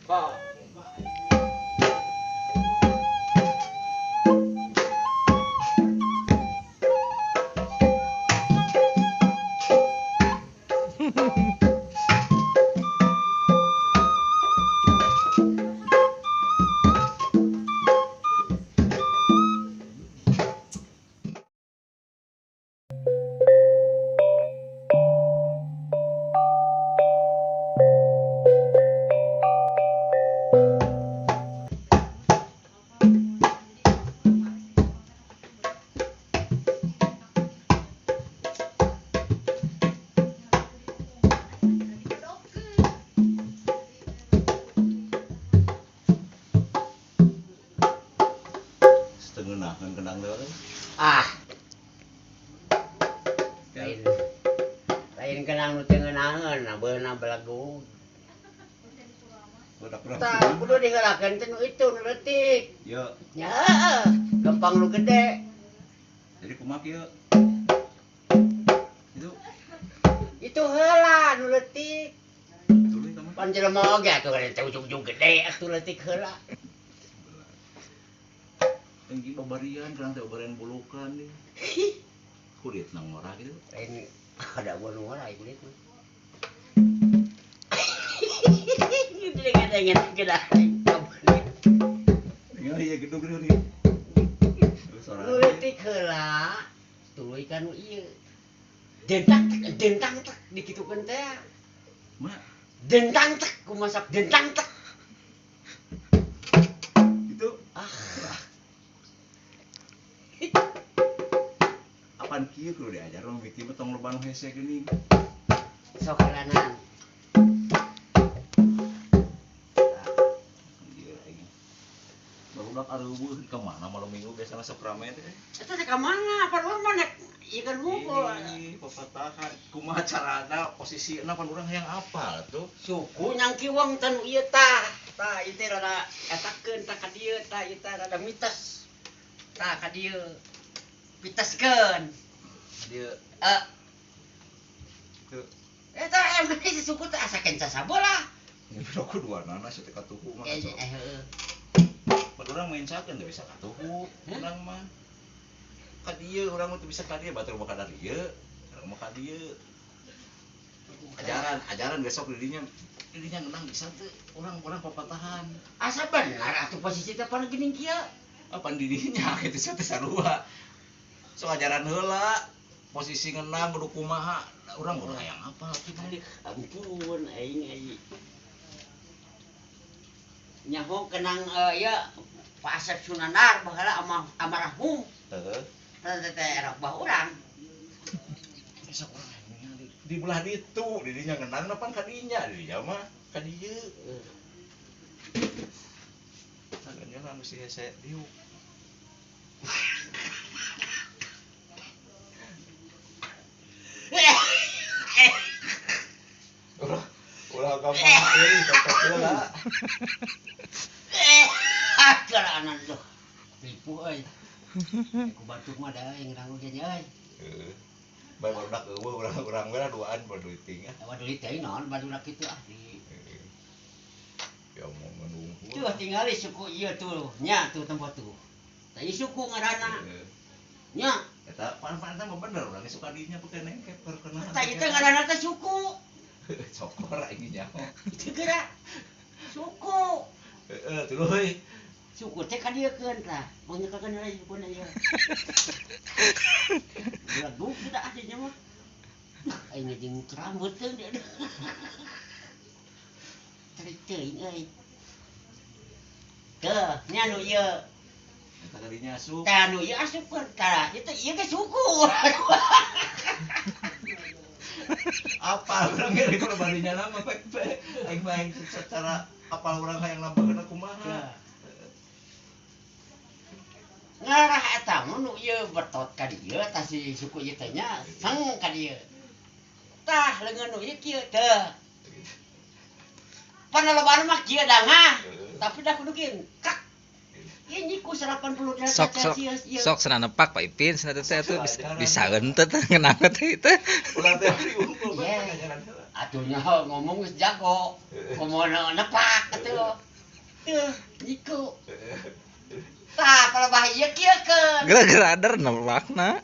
Kok. Setengah kendang deui. Ah. Lain lain kenang nu teu ngeunaheun, nah beunang belagu. Tah, kudu diheulakeun teh nu itu nu leutik. Ye. Nya heeh, gampang nu gede. Jadi kumaha kieu? Itu Itu heula nu leutik. Tuluy ka mana? Pan jelema oge atuh teh ujung-ujung gede atuh leutik heula. Engki babarian, kendang teh babarian bulukan nih. Kulit nang ngora gitu. Lain ada gua nu ngora kulit mah. Gede gede. Tinggal ieu gedung nih. Nu leutik heula, tuluy ka nu ieu. Dentang tek, dentang tek dikitukeun teh. Ma. Dentang tek, kumasak dentang tek. Itu ah. Apaan kieu kudu diajar mah miti mah tong loba nu hese geuning. Sok heulanan. Ieu aing. Barudak areuweuh ka mana malam minggu biasana sok rame teh. Eta teh ka mana? Pan urang mah nek ieu kan hungkul. Ih, papatahan kumaha carana posisina pan urang hayang apal tuh. Suku nyangkiwang teh nu ieu tah. Tah ieu teh rada etakeun tah ka dieu tah ieu tah rada mites. Tah ka dieu. Piteskeun. Dieu. Tuh. Eta emang si suku teh asa kenca sabola. Ini aku dua nana sih teh katuhu mah. Heeh. Pan urang main sakeun teu bisa katuhu, urang mah. Ka dieu urang mah teu bisa ka dieu, batur mah ka dieu, urang mah ka dieu. Ajaran, ajaran besok didinya didinya ngenang bisa teu urang-urang papatahan. Asa benar atuh posisi teh pan geuning kieu. Apan didinya kitu teh sarua. Sok ajaran heula posisi ngenang kudu kumaha, urang kudu hayang apa kitu. Ampun aing aing. Nyaho kenang ieu Pak Asep Sunandar baheula amarahum. Heeh. Teh teh erok bah urang. Sok urang ningali di belah ditu didinya ngenang pan ka dinya, didinya mah ka dieu. Saganjana mesti hese diuk. Ulah ulah gampang euy tetep heula. Keranan tuh. Ripuh euy. Ku batuk mah da euy ngerang oge nya euy. Heeh. Bae barudak eueuh urang-urang we lah duaan baduiting ah. Baduit teh naon barudak kitu ah di. Ya omongan unggul. Tuh tingali suku ieu tuh nya tuh tempat tuh. Tah ieu suku ngaranna. Nya. Eta pan-pan eta mah bener urang suka dinya pake nengkep perkenalan. Tah ieu teh ngaranna teh suku. Cokor aing nyaho. Itu geura. Suku. Heeh, tuluy. Suku teh ka dieu keun tah. Mangnyekakeun heula sukuna ieu. Beleguk sudah ahlinya mah. Aing jeung rambut teh dia. Tarik teuing euy. Teuh, nya nu ieu. Eta kadinya asup. Tah nu ieu asupkeun tah. Ieu teh ieu ge suku. Apal urang ge kalau barinya nama pek pek. Aing mah aing secara apal urang hayang nambaheun kumaha. Ngarah eta mah nu ieu betot ka dieu tah si suku ieu teh nya seng ka dieu. Tah leungeun nu ieu kieu teh. Panalobaan mah kieu dangah, tapi dah kudu kieu kak. Ieu nyiku 180 derajat Celsius ieu. Sok sok cenah nepak Pak Ipin cenah teh atuh bisa henteu teh ngeunang teh teh. Ulah teh riungkul bae ajaran heula. Atuh nya ngomong geus jago. Komo nepak atuh. Teuh, nyiku. Tah, palebah ieu kieukeun. Gara-gara ada nepakna.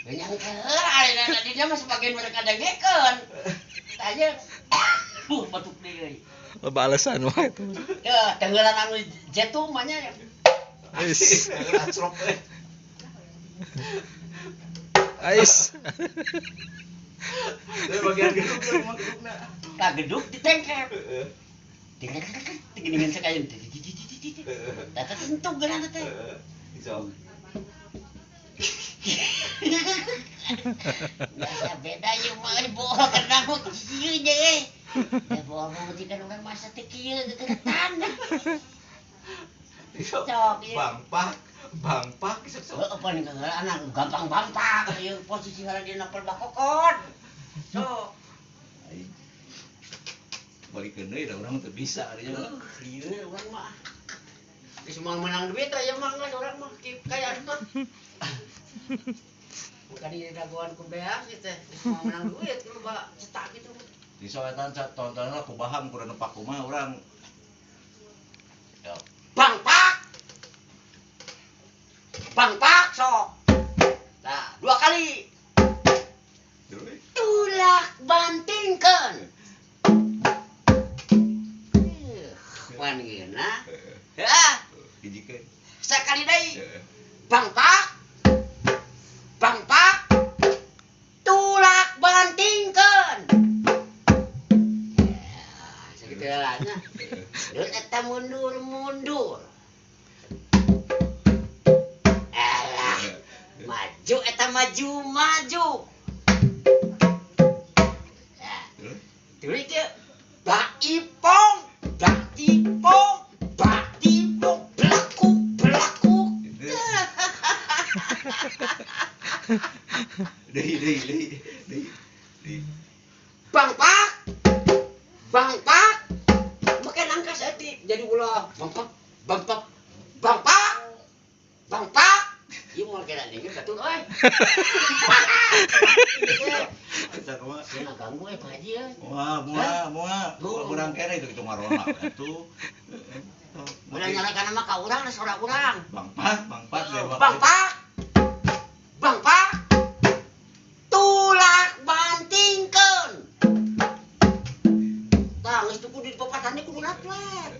Nyangker, ayeuna dinya mah sebagian mereka dengekeun. Tah ieu batuk deui euy. Loba alasan wae itu. Teuh, tenggelan anu jetu mah nya. Ais. Acrok eh. Ais. Dari bagian geduk mah gedukna. Tah geduk ditengkep. Heeh. Geuningan sakayeun. Tah tentu geuna teh. Sok. Ya beda ieu mah euy bohong kana mah kieu nya euy. Ya bohong mah jiga urang masa teh kieu gegeretan. Sok. Sok ieu. Bangpak, bangpak sok sok. Heueuh pan anak gampang bangpak ieu posisi heula dina bakokon. Sok. Balikeun deui da urang teu bisa ari nya. Lieur urang mah. Geus moal meunang duit aya mah geus urang mah kaya mah. Bukan di dagoan ku beak ieu teh, geus moal menang duit loba cetak gitu. Di soetan tontonan ku baham kudu nepak kumaha urang. Bangpak. Bangpak sok. Nah, dua kali. Tulak bantingkeun. Pan geuna. Heuh. Hijikeun. Sakali deui. Bangpak. Bangpak. Tulak bantingkeun. Ya, sakitu lah nya. Deut eta mundur-mundur. Alah, maju eta maju-maju. Nah, tuluy kieu. Bak ipong, bak tipong, bak tipong, belakuk, belakuk. Deui deui deui deui. Deui. Bangpak. Bangpak. Makan angka saeutik jadi ulah bangpak, bangpak, bangpak. Bangpak. Ieu moal kena deui batur euy. Eta kumaha? Cenah ganggu euy Pak Haji euy. Moal moal moal. Urang kene itu kitu marona atuh. Ulah nyalakan mah ka urang da sora urang. Bangpak, bangpak deh, Bangpak. Bangpak. Tulak bantingkeun. Tah geus tuh kudu dipapatan kudu naplek.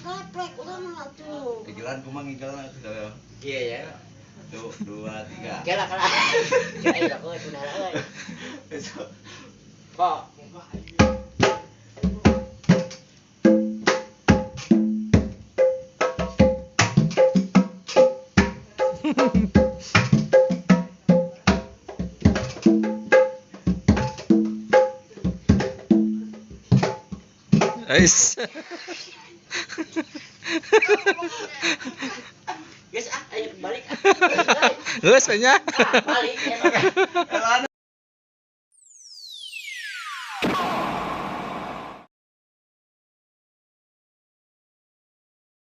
Naplek urang mah atuh. Igelan kumaha ngigelna atuh. Iya ya. Tuh, 2, 3. Kela kela. Ya iya euy bener euy. Kok. Ais. Geus ah, ayo balik ah. Geus nya. Balik ya.